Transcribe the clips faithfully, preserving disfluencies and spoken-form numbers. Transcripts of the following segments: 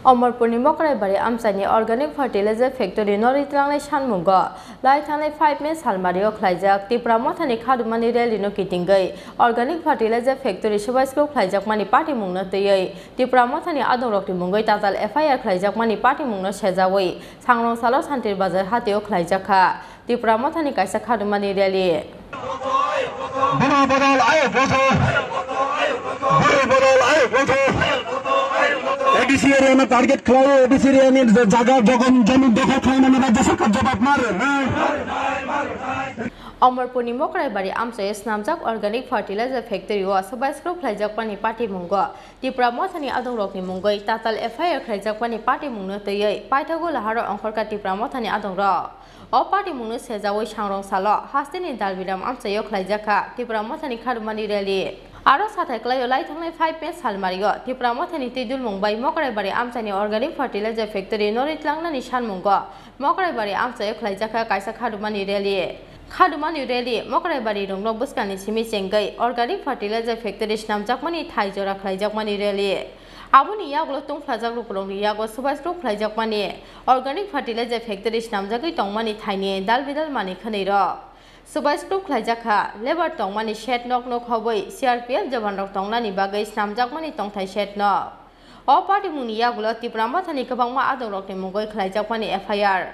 Omorpurni Mokraibari amchaini Organic Fertilizer Factory no ritlangnai sanmungo lai thangnai five May salmario khlaijak Tipra Mothani khadumani rally no kitingwi Organic Fertilizer Factory swbaiskuk khlaijakmani patimungno twiwi Tipra Mothani adongrokni mungwi tatal F I R khlaijakmani patimungno sejawi Sangrong salo Santir Bazar hatio khlaijakha Tipra Mothani kaisa khadumani rally. Bini bodol ayok botho. Bini bodol ayok botho. A D C area no target khlai, A D C area ni jaga jogon jomin dokhol khlainani rajya sarkar jawab ma rwnai. Omorpurni Mokraibari amchaio snamjak Organic Fertilizer Factory o swbaiskuk khlaijakmani patimungo Tipra Mothani adongrokni mungwi tatal F I R khlaijakmani patimungno twiwi paithago laharo ongkhorkha Tipra Mothani adongrok. O patimungno sejawi Sangrong salo hasteni dalbiram amchaio khlaijakha Tipra Mothani khadumani rally. Aro sathai klaio lai thangnai five May salmario Tipra Mothani twidulmung bai Mokraibari amchaini Organic Fertilizer Factory no ritlangnani sanmungo Mokraibari amchaio khlaijakha kaisa khadumani rally. Khadumani rally Mokraibari rungno bwskangni simi chengwi Organic Fertilizer Factory snamjakmani thai jora khlaijakmani rally. Aboni yagulo tungphlajak lukurokni yago swbaiskuk khlaijakmani Organic Fertilizer Factory snamjagwi tongmani thaini dalbidal manwi khwnwi rok. Swbaiskuk khlaijakha labour tongmani shed nok no khobwi C R P F jawanrok tongnani bagwi snamjakmani tongthai shed nok. O patimungni yagulo Tipra Mothani kwbangma adongrokni mungwi khlaijakmani F I R.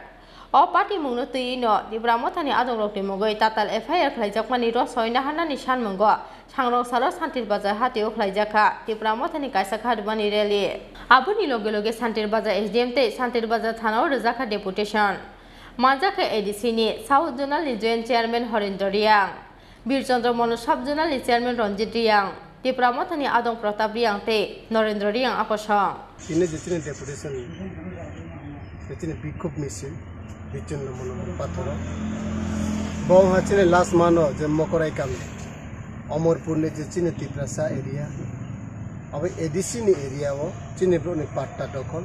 O patimungno twiwi no Tipra Mothani adongrokni mungwi tatal F I R khlaijakmani rosoi naharnani sanmungo Sangrong salo Santir Bazar hatio khlaijakha Tipra Mothani kaisa khadumani rally. Aboni loge loge Santir Bazar S D M tei Santir Bazar thanao rwjakha deputation. Manjakha A D C ni South Zonal ni Joint Chairman Horendra Reang, Bir Chandra Mono Sub Zonal ni Chairman Ranjit Reang, Tipra Mothani adong Pratap Reang tei Narendra Reang akosong. Tini je chini deputation, je chini bikhub misil, Bichan Mono Pathoro. Bo wngkha chini last mano je Mokorai kami, Omorpur ni je chini Tiprasa area, abo A D C ni area o chini borok ni patta dokhol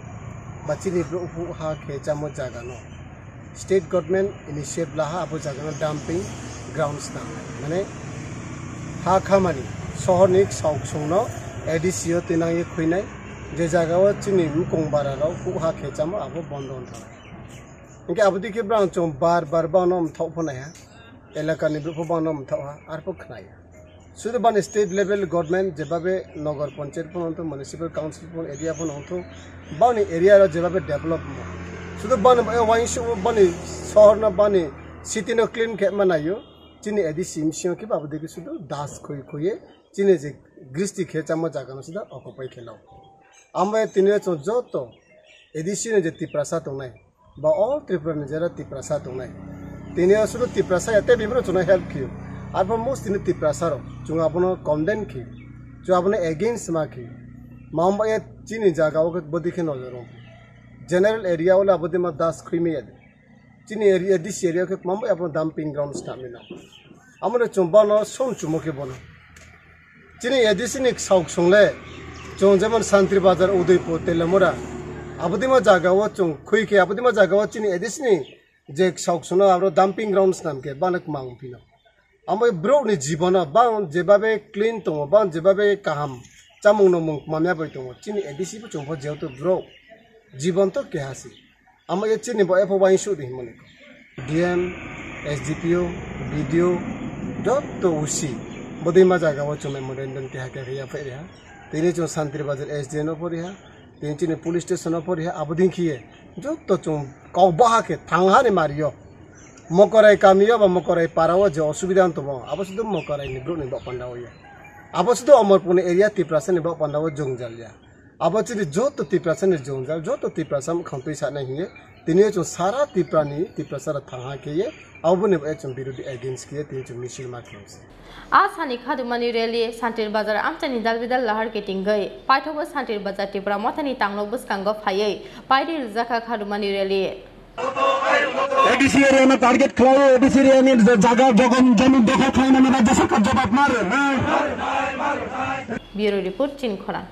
ba chini borok ha khe chamo jaga no. State government initiative laha abo jagano dumping grounds nang. Mane ha khamani sohorni sauk sungno A D C o tinangye khuinai, je jagao chini mukung bararok kuk ha khechamo abo bondo wngthang. Hinkhe abodikhe brang chwng bar bar bano mthok phunaiha, elakani bupho bano mthokha, arpho khnaiya. Sudu bani state level government jebabe nogor panchayat phano wngthok, municipal council phano, area phano wngthok, bani area ro jebabe develop mo. Sudu bani wainsu bani sohor no bani city no clean khe manayo. Chini A D C M C o khe babo digi sudu das khoi khoye chini je gristi khe chamo jaga no sudu occupy khe lao. Ambai tini chwng joto A D C ni je Tiprasa tongnai, ba all Tripura ni jera Tiprasa tongnai. Tini o sudu Tiprasa ya tei bibro chwngno help khiyo. Arpho mostly ni Tiprasa rok chwng abono condemn khiyo. Chwng abono against ma khiyo. Ma wngba ya chini jaga o khe bodi khe nojor rong. General area o le abodi ma das khoi me ya de. Chini area, this area khe ma wngba ya abono dumping ground swnam ni no. Amone chwng bono som chumo khe bono. Chini A D C ni sauk sung le, chwng jemon Santri Bazar, Udaipur, Telemura, abodima jaga o chwng khui khe, abodima jaga o chini A D C ni je sauk sung no aro dumping ground swnam khe bana kwmang phino. Amo borok ni jibono bang jebabe clean tongo, bang jebabe kaham chamung no mung mamya bai tongo. Chini A D C bo chwng pho jehetu borok jibon to keha si. Amo ye chini bo epho wainsu di himoni. D M, S D P O, B D O, joto usi. Bodima jaga o chumai memorandum keha keha ya phai reha. Tini chwng Santri Bazar S D N o pho reha. Tini chini police station o pho reha. Abodin khiye joto chwng kok baha khe thangha ni mario. Mokorai kamio ba Mokorai parao je osubida wng tongo. Abo sudu Mokorai ni borok ni bok panda o ya. Abo sudu Omorpur ni area Tiprasa ni bok panda o jwngjal ya. Abo chini joto Tiprasa ni jwngjal, joto Tiprasa mwkhang twi sanai hiye, tini o chwng sara Tripura ni Tiprasa rok thangha khe ye, abo ni bo chwng birodhi against khe ye, tini chwng misil ma khe se. A sani khadumani rally Santir Bazar amchani dalbidal lahar kitingwi paithogo Santir Bazar Tipra Mothani tangno bwskango phaiwi paidi rwjakha khadumani rally. A D C area no target khlai, A D C area ni jaga jogon jomin dokhol khlainani rajya sarkar jawab ma rwnai. Bureau report, Chinkhorang.